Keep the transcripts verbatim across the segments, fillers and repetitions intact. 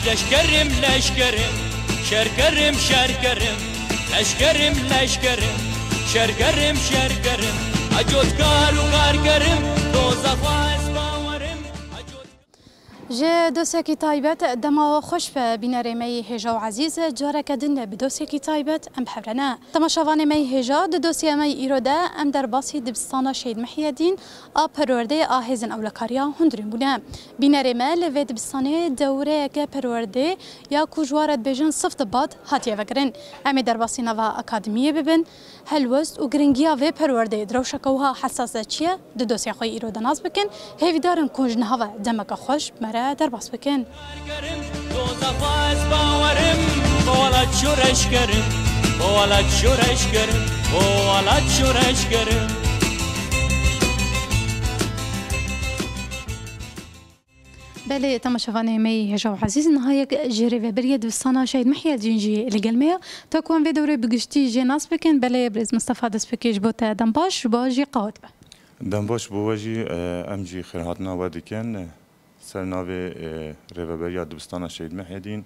Leşkerim, leşkerim, şerkerim, şerkerim, leşkerim, leşkerim, şerkerim, şerkerim, ecotkar û karkerim, doza xwe ez bawerim. Ji dosyekî taybet dema we xweş be bînerê me yî hêja û ezîz, careke din de bi dosyekî taybet em bi hev re ne. Temaşevanê me yî hêja, di dosyaya me yî îro de em derbasî dibistana Şehîd Mihyedîn a perwerdeyê a hêzên ewlekariya hundirîn bûne. Bînerê me li vê dibistanê dewreyeke perwerdê ya ku ji wan re dibêjin sif dibat hatiye vekirin. Em ê derbasî nava akademiyê bibin. Helwest û giringiya vê perwerdeyê di rewşeke wiha hesas de çi ye? Di dosya xwe yî îro de nas bikin. Hêvîdar in ku ji niha ve demeke xweş bi me re derbas bikin. Doza xwe ez bawerim, bo welat şoreş kerim, bo welat şoreş kerim, bo welat şoreş kerim. Belê, temaşevanê me yî hêja û ezîz, niha yek ji rêveberiya dibistana Şehîd Mihyedîn jî li gel me ye. Ta ku em vê dewrê bi giştî jê nas bikin, belê birêz Mistefa, destpêkê ji bo te dem baş, ji bo jî qawet be. Dem baş bo we jî, e, em jî xêrhatina we dikin. Ser navê, e, Rêveberiya Dibistana Şehîd Mihyedîn,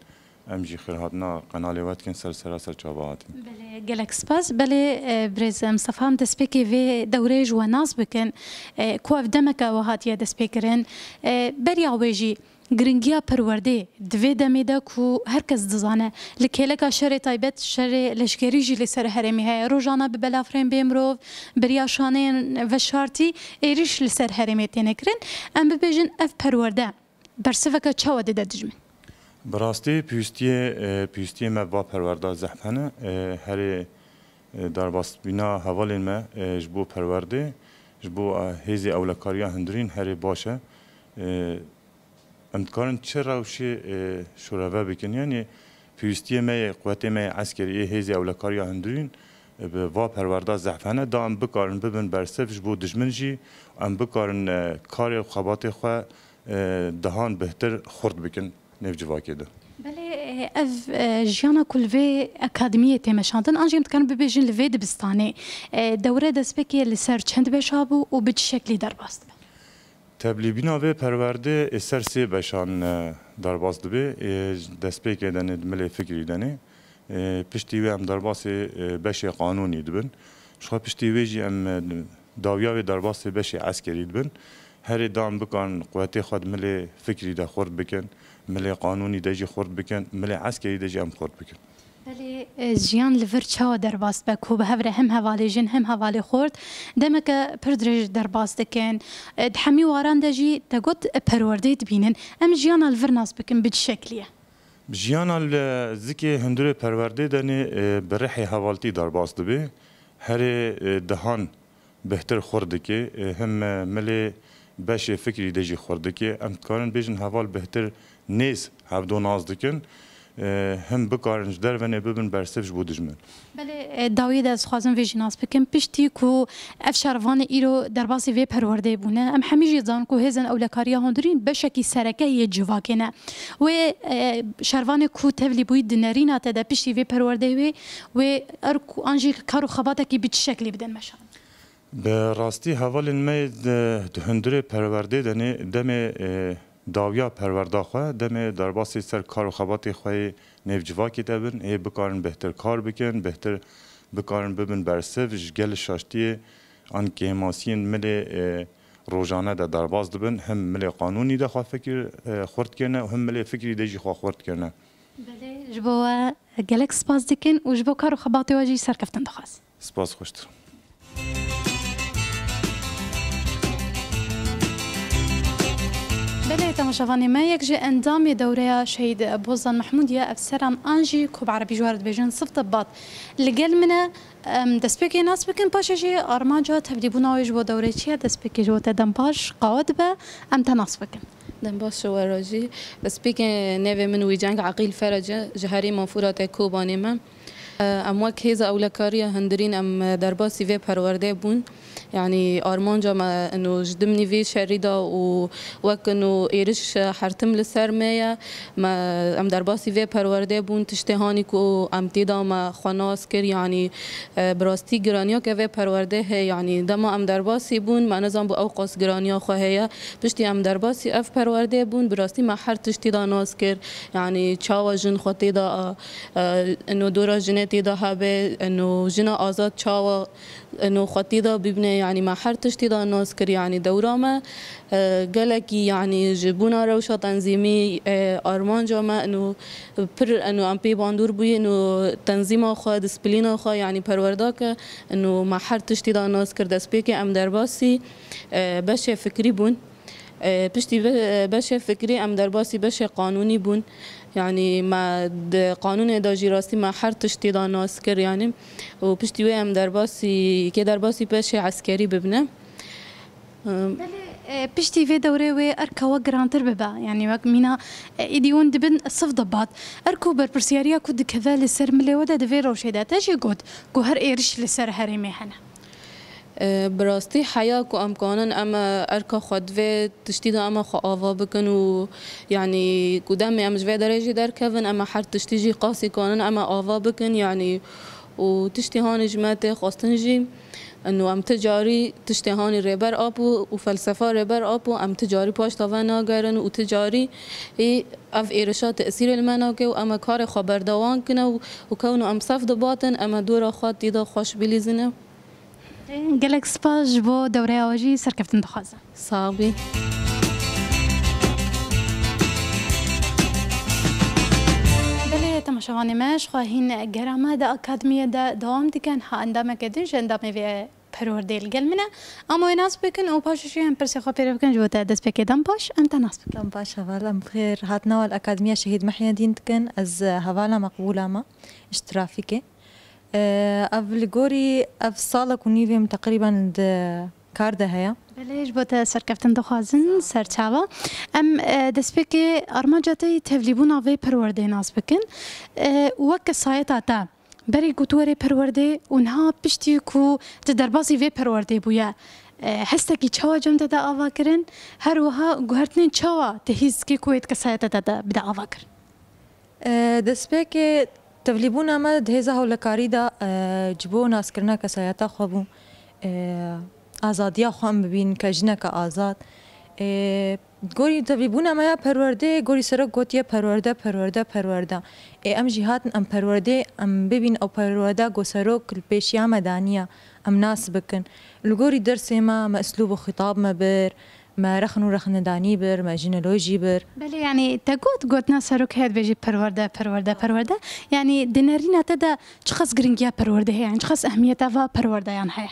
em jî xêrhatina qenalê we dikin ser seraser çava hatin. Belê, gelek spas. Belê, e, birêz Mistefa, em destpêkê vê dewrê ji we nas bikin, e, ku ev demeke we hatiye destpêkirin. E, beriya wê jî giringiya perwerdê di vê demê de ku her kes dizane, li kêleka şerê taybet, şerê leşkerî jî li ser herêmê heye. Rojane bi belafirên bê mirov, beriya şaneyên veşartî êrîş li ser herêmê têne kirin. Em bibêjin ev perwerde bersiveke çawa dide dijmin? Bi rastî pîwistiyê, e, pîwistiyê me va perwerda zehf hene. E, herê, e, derbasbîna hevalên me, e, ji bo perwerdê, ji bo, e, hêzê ewlekariya hundirîn herê baş e. E, Em dikarin çi rewşê, e, şoreve bikin? Yanî pêwîstiyê me yê, quwetê me yê eskerî, yê hêzê ewlekariya hundirîn, e, bi va perwerda zehf hene, da em bikarin bibin bersiv ji bo dijmin jî, em bikarin, e, karê û xebatê xwe, e, dehan bihtir xurt bikin nêv civakê de. Belê, e, ev, e, jiyana ku li vê akademiyê tê meşandin, an jî em dikarin bibêjin li vê dibistanê, e, dewre destpêkê li ser çend beşa bû û bi çi şeklî derbas dibe? Tevlîbîna vê perwerdê ê ser sê beşan, e, derbas dibe. Ê destpêkê de nê di milê fikrî de nê. Ê piştî wê em derbasê, e, beşê qanûnî dibin. Jixwe piştî wê jî em, e, dawiya wê derbasê beşê eskerî dibin. Herê da em bikarin quwetê xwe di milê fikrî de xurt bikin, milê qanûnî de jî xurt bikin, milê eskerî de jî em xurt bikin. Belê, e, jiyan li vir çawa derbas dibe ku bi hev re hem hevalê jin hem hevalê xort demeke pir dirêj derbas dikin? E, di hemî waran de jî te got, e, perwerdeyê dibînin. Em jiyana li vir nas bikin bi çi şeklî ye? Jiyana li zikê hundirê perwerdê de nê, e, bi rihê hevaltî derbas dibe. Herê, e, dehan bihtir xurt dike, e, him, e, milê beşê fikrî de jî xurt dike. Em dikarin bêjin heval bihtir nêz hevdo nas dikin, e, him bikarin ji derve nê bibin bersiv ji bo dijmin. Belê, e, dawiyê de ez dixwazim vê jî nas bikim. Piştî ku ev şervanê îro derbasî vê perwerdeyê bûne, em hemî jî dizanin ku hêzên ewlekariya hundirîn beşekî sereke yê civakê ne. Wê, e, şervanê ku tevlî bûyî di nerîna te de piştî vê perwerdeyê wê, wê erk an jî kar û xebatekî bi çi şeklî bidin meşan? Bi rastî hevalên me yê di, di hundirê perwerdê de nê demê, e, dawiya perwerda xwe, demê derbasî ser kar û xebatê xwe yê nêvcivakê de bin, ê bikarin bêhtir kar bikin, bêhtir bikarin bibin bersiv, ji gel şaştiyê an kêmasiyên milê, e, rojane de derbas dibin, him milê qanûnî de xwe fikir, e, xurt kirine û him milê fikrî de jî xwe xurt kirine. Belê, ji bo we gelek spas dikin û ji bo kar û xebatê we jî serkeftin dixwazin. Spas xweştir. Belê, temaşevanê me, yek ji endamê dewreya Şehîd Bozan Mehmûdî ye, efseran an jî ku bi erebî ji we re dibêjin sif tebat li gel min e. Em destpêkê nas bikin, paşê jî armanca tevlîbûna wê ji bo dewrê çi ye? Destpêkê ji bo te dem baş, qawet be, em te nas bikin. Dem baş ji we re jî. Destpêkê navê min Wîceng Eqîl Ferec e, ji herêma Furatê Kobanê me. Em wek hêza ewlekariya hundirîn em derbasî vê perwerdê bûn. Yanî armanca me ino ji dimnî vê şerî de û wek ino êriş hertim li ser me ye. Me, em derbasî vê perwerdê bûn, tiştê hanî ku em tê de me xwe nas kir, yanî, e, bi rastî giraniyeke vê perwerdê heye. Yanî dema em derbasî bûn, me nezanbû ew qas giraniya xwe heye. Piştî em derbasî ev perwerdê bûn, bi rastî me her tiştî de nas kir. Yanî çawa jin xwe tê de, e, ino dora jinê tê de hebe, ino jina azad çawa ino xwe tê de bibîne, yanî me her tiştî de nas kir, yanî dewra me, e, gelekî, yanî ji bûna rewşa tenzîmî, e, armanca me ino pir, ino em pê bandor bûyî, ino tenzîma xwe, disiplîna xwe, yanî perwerdake, ino me her tiştî de nas kir. Destpêkê em derbasî, e, beşê fikrî bûn. E, piştî be-, beşê fikrî em derbasî beşê qanûnî bûn. Yanî me di qanûnê de jî rastî me her tiştê de nas kir, yanî û piştî wê em derbasî, kê derbasî beşê eskerî bibine. Belê, e, piştî vê dewrê wê erka we girantir bibe. Yanî wek mîna, e, êdî hûn dibin sif dibat. Erk û berpirsiyariya ku dikeve li ser milê we de di vê rewşê de te jî got ku her êriş li ser herêmê hene. E, bi rastî heya ku em kanin em erka xwe di vê tiştî de em xwe ava bikin û, yanî, ku demê em ji vê derê jî derkevin, em her tiştî jî qasî kanin em ava bikin, yanî, û tiştî hanî ji me tê xwestin jî, ino em ti carî tiştê hanî Rêber Apo û felsefa Rêber Apo em ti carî paşta ve nagerin û ti carî ê ev êrişa tesîrê li me nake û em ê karê xwe berdewam kine û, û kewno em sef dibatin, em ê dora xwe tê de xweş bilîzine. Gelek spas ji bo dewreya we jî, serkeftin dixwazim. Sax bî. Belê temaşevanê me, ji xwe hîn gera me di akademiyê de dewam dikin. Ha endameke din ji endamê vê perwerdê li gel min e. Em wê nas bikin û paşê jî em pirsê xwe pê re bikin ji bo te destpêkê dem baş, em te nas bikin. Dem baş heval, em bi xêr hatina we li Akademiya Şehîd Mihyedîn dikin. Ez, e, hevala Meqbûla me ji trafîkê. E, ev li gorî ev salek û nîvê min teqrîben di kar de heye. Belê, ji bo te serkeftin dixwazin, ser çava. Em, e, destpêkê armanca te yî tevlîbûna vê perwerdê nas bikin. E, wek kesayeta te, berî ku tu werê perwerdê û niha piştî ku tu derbasî vê perwerdê bûye, e, hestekî çawa cem te de ava kirin? Her wiha guhertinên çawa te hîs dikî ku wê di kesayeta te de bide ava kirin? E, destpêkê tevlîbûna me di hêza hewlekarî de, e, ji bo naskirina kesayeta xwe bû. E, azadiya xwe em bibînin ke jineke azad. E, gorî tevlîbûna me ya perwerdê, gorî serok gotiye perwerde, perwerde, perwerde. Ê em jî hatin em perwerdê em bibîn ew perwerde ku serok li pêşiya me daniye, em nas bikin. Li gorî dersê me, me uslûb û xitab me bir, me rexn û rexnedanî bir, me jinolojî bir. Belê, yanî te got, gotina serok heye dibêjî perwerde, perwerde, perwerde. Yanî di nerîna te de çiqas giringiya perwerdê heye, yanî çiqas ehmiyeta va perwerdeyan heye?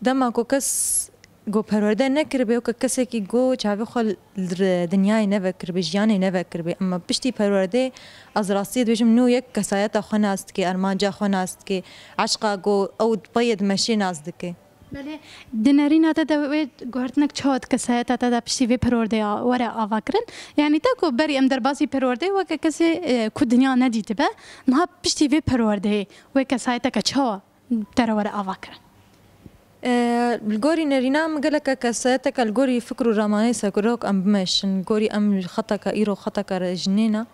Dema ku kes ku perwerde nekiribe, weke kesekî ku çavê xwe li dinyayê nevekiribe, jiyanê nevekiribe. Ema piştî perwerdê, ez rastiyê dibêjim, nû yek kesayeta xwe nas dike, armanca xwe nas dike, eşqa ku ew peyê dimeşê nas dike. Belê, di nerîna te de wê guhertinek çawa di kesayeta te de piştî vê perwerdeya were ava kirin? Yanî te ku berî em derbasî perwerdeyê weke kesê, e, ku dinya nedîtibe, niha piştî vê perwerdeyê wê kesayeteke çawa te re were ava kirin? E, li gorî nerîna min geleke kesayeteke li gorî fikr û ramanê serok em bimeşin. Li gorî em xeteke îro xeteke re jinê ne.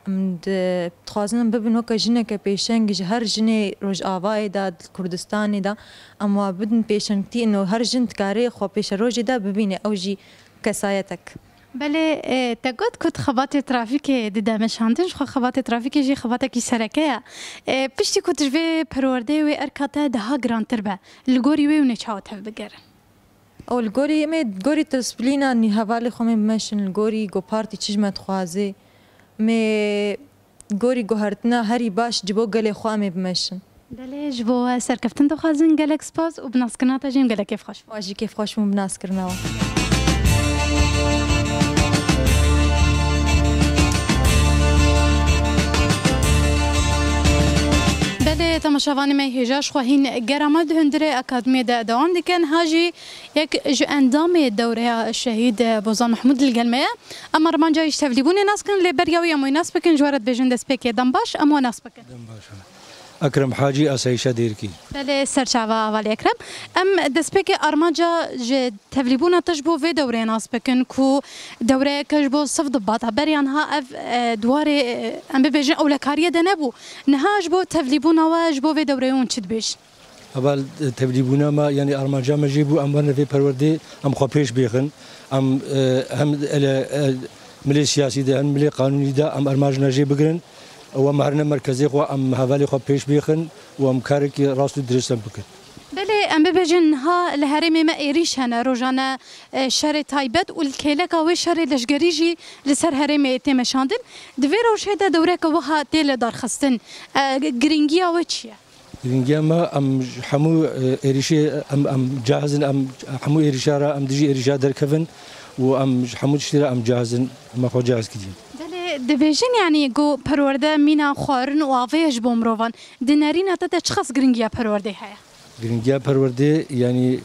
Em di-, dixwazin em bibin weke jineke pêşeng ji her jinê Rojavayê de, di Kurdistanê de. Em wa bidin pêşengtî, ino her jin dikare xwe pêşerojê de bibîne. Ew jî kesayetek. Belê, e, te got ku di xebatê trafîkê dide meşandin, ji xwe xebatê trafîkê jî xebatekî sereke ye. E, piştî ku tu ji vê perwerdeyê wê erka te daha girantir be, li gorî wê hûn ê çawa tevbigerin? Ew li gorî, em ê gorî disîplîna nî hevalê xwe em ê bimeşin, li gorî ku partî çi ji me dixwaze. Em ê gorî guhertina herî baş ji bo gelê xwe em ê bimeşin. Belê, ji bo we serkeftin dixwazin, gelek spas û bi naskirina te jî em gelek kêfxweş bûn. Wan jî kêfxweş bûn bi naskirina we. Belê, temaşevanê me hêja ji xwe hîn gera me di hundirê akademiyê de dewam dikin. Ha jî yek ji endamê dewreya Şehîd Bozan Mehmûd li gel me ye. Em armanca wî ji tevlîbûnê nas kirin, lê beriya wî em wê nas bikin, ji we re dibêjin destpêkê dem baş, em we nas bikin. Dem baş. Ekrem Hacî, Asayîşa Dêrikî. Belê, serçava hevalî Ekrem. Em destpêkê armanca ji tevlîbûna te ji bo vê dewrê nas bikin ku dewreyeke ji bo sif dibata. Beriya niha ev, e, di warê, e, em bibêjin ewlekariyê de nebû. Niha ji bo tevlîbûna we ji bo vê dewreyê hûn çi dibêjin? Heval, e, tevlîbûna me, yanî armanca me jê bû, em werne vê perwerdê, em xwe pêş bêxin. Em, e, hem ele, e, milê siyasî de, hem milê qanûnî de em armancina jê bigirin. Ew em herine merkezê xwe, em hevalê xwe pêş bêxin û em karekî rast û dirist em bikin. Belê, em bibêjin niha li herêmê me êrîş hene, rojane, e, şerê taybet û li kêleka wê şerê leşgerî jî li ser herêmê tê meşandin. Di vê rewşê de dewreke wiha tê lidarxistin. E, girîngiya wê çi ye? Girîngiya me, em ji hemû, e, êrîşê em, em cahizin, em hemû êrîşa re, em dijî êrîşa derkevin û em ji hemû tiştî re em cahizin, me xwe cahiz kiriye. Belê, dibêjin, yanî, ku perwerde mîna xwarin û avê ye ji bo mirovan. Di nerîna te de çiqas girîngiya perwerdê heye? Girîngiya perwerdê, yanî,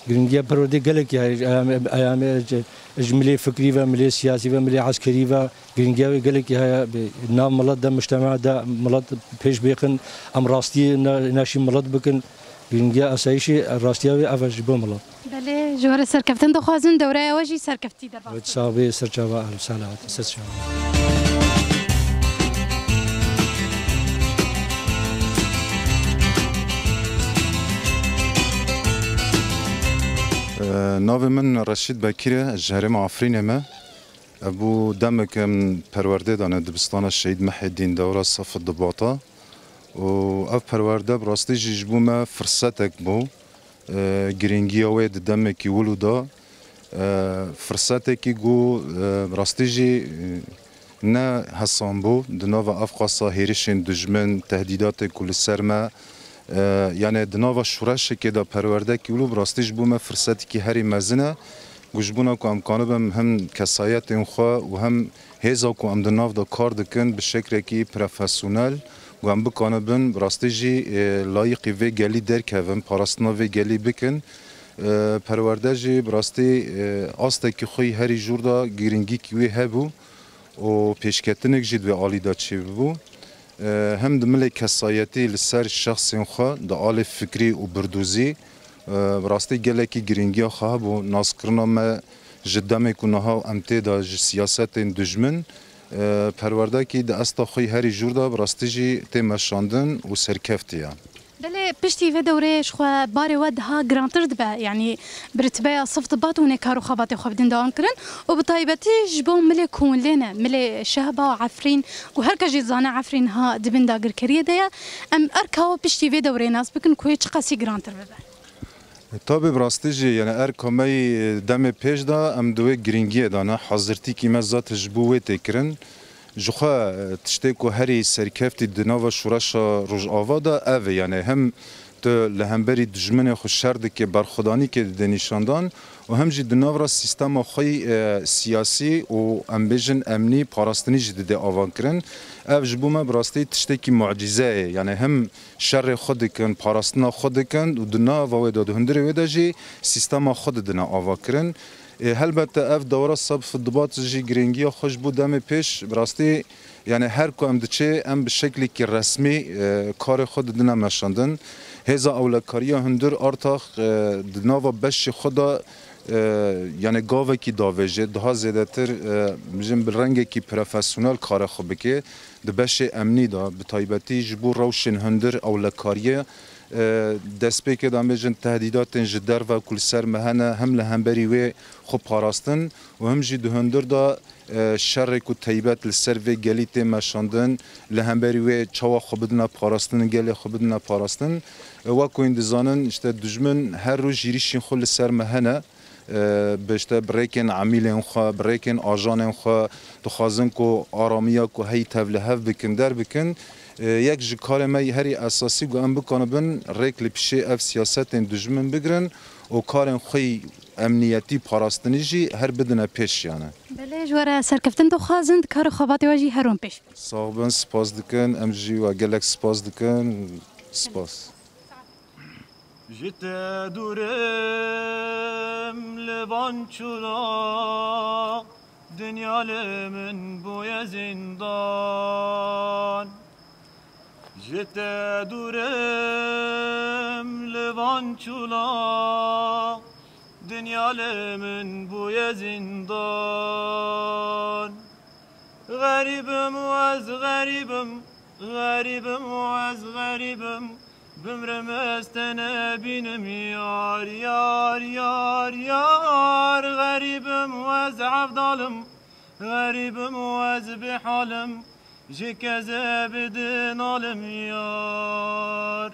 girîngiya perwerdê gelekî heye. Eyame, eyame ji, ji milê fikrî ve, milê siyasî ve, milê eskerî ve, girîngiya wê gelekî heye. Bi nav milet de, mujtema de milet pêş bêxin, em rastiyê ne-, neşî milet bikin. Girîngiya asayîşê, rastiya wê ev e ji bo milet. Belê, ji we re serkeftin dixwazin, dewreya we jî serkeftî derbas Evet, bikin. Sax bê, serçava, em selamet, serçava. Ee, navê min Reşîd Bekir e, ji herêma Efrînê me. Ev bû demek em perwerdê dane dibistana Şehîd Mehedîn dewra sif dibata û ev perwerde bi rastî jî ji bo me firsetek bû. E, girîngiya wê di demekî wilo da. E, firsetekî ku, e, bi rastî jî, e, ne hesan bû di nava ev qasa hêrişên dijmin, tehdîdatên ku li ser me, e, yanê di nava şoreşekê de perwerdekî wilo bi rastî ji bo me firsetekî herî mezin e. Ku ji bona ku em kanibin hem kesayetên xwe û hem hêza ku em di nav de kar dikin bi şekrekî profesyonel, ku em bikanibin bi rastî jî, e, layîqî vê gelî derkevin, parastina vê gelî bikin. E, perwerde jî bi rastî, e, astekî xwe yî herî jor da girîngîkî wê hebû û pêşketinek jî di wê alî de çêbibû. E, hem di milê kesayetî li ser şexsên xwe, di alê fikrî û birdûzî, e, bi rastî gelekî girîngiya xwe hebû. Naskirina me ji demê ku niha em tê de ji siyasetên dijmin, e, perwerdekî di asta xwe herî jor de bi rastî jî tê meşandin û serkeftî ye. Belê, piştî vê dewreyê ji xwe barê we daha girantir dibe, yanî bi ritibeya sif dibat hûn ê kar û xebatê xwe bidin dewam kirin û bi taybetî ji bo milê ku hûn lê ne, milê Şehba û Efrîn û her kes jî dizane Efrîn ha di bin dagirkeriyê de ye, em erka we piştî vê dewreyê nas bikin ku yê çiqasî girantir bibe. Tabî bi rastî jî, yanî erka me yî demê pêş de em di wê girîngiyê de ne, hazirtîkî me zat ji bo wê tê kirin. Ji xwe, e, tiştê ku herî serkeftî di nava şoreşa Rojava de ev e, yanî hem tu li hemberî dijminê xwe şer dike, berxwedanîkê dide nîşandan û hem jî di nav re sîstema xwe yî, e, siyasî û em bêjin emnî parastinî jî dide avankirin. Ev ji bo me bi rastî tiştekî mucîze ye. Yanî hem şerê xwe dikin, parastina xwe dikin û di nava wê de, di hundirê wê de jî sîstema xwe didine avakirin. Ê, helbette ev dewra sef dibat jî girîngiya xwe ji bo demê pêş bi rastî, yanî her ku em diçê, em bi şeklekî resmî, e, karê xwe didine meşandin. Hêza ewlekariya hundir artax, e, di nava beşê xwe de, e, yanî gavekî davêje, daha zêdetir, e, bijim bi rengekî profesyonel karê xwe bike. Di beşê emnî de, bi taybetî ji bo rewşên hundir ewlekariyê, e, destpêkê de em bêjin tehdîdatên ji derve ku li ser me hene, hem li hemberî wê xwe parastin û hem jî di hundir de, e, şerê ku teybet li ser vê gelî tê meşandin, li hemberî wê çawa xwe bidine parastin, gelê xwe bidine parastin. E, wek ku hûn dizanin, işte, dijmin her roj hêrişên xwe li ser me hene. E, bi, işte, bi rêkên emîlên xwe, bi rêkên ajanên xwe dixwazin ku aramiya ku heyî tevlihev bikin, derbikin. E, yek ji karê me herî esasî ku em bikanibin rêk li pişê ev siyasetên dijmin bigirin û karên xwe yî emniyetî parastinî jî her bidine pêş, yanî. Belê, ji we re serkeftin dixwazin, di kar û xebatê we jî herin pêş. Sax bin, spas dikin, em jî we gelek spas dikin. Spas. Ji te dûr im li van çûla, dinya li min bûye zîndan. Ji te dûr im li van çûla, dinya li min bûye zîndan. Xerîb im û ez xerîb im, xerîb im û ez xerîb im, bimrim ez te nebînim yar, yar, yar, yar. Xerîb im û ez evdal im, xerîb im û ez bêhal im, ji kezebê dinalim yar.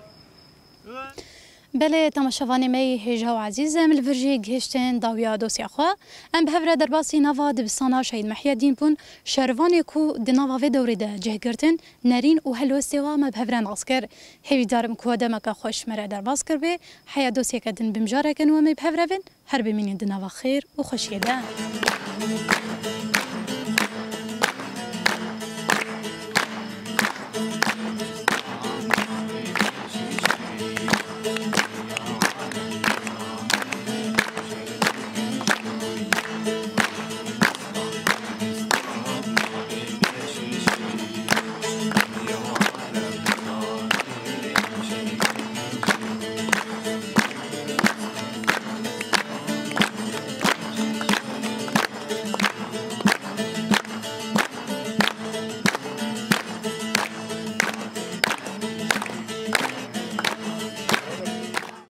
Belê, temaşevanê me yê hêja û ezîz, em li vir jî gihiştin dawiya dosya xwe. Em bi hev re derbasî nava dibistana Şehîd Mehyedîn bûn, şervanê ku di nava vê dewrê de cih girtin, nerîn û helwestê wa me bi hev re nas kir. Hêvîdar im ku we demeke xweş me re derbas kiribê. Heya dosyeke din bi mijareke nû em ê bi hev re bin. Her bimînin di nava xêr û xweşiyê de.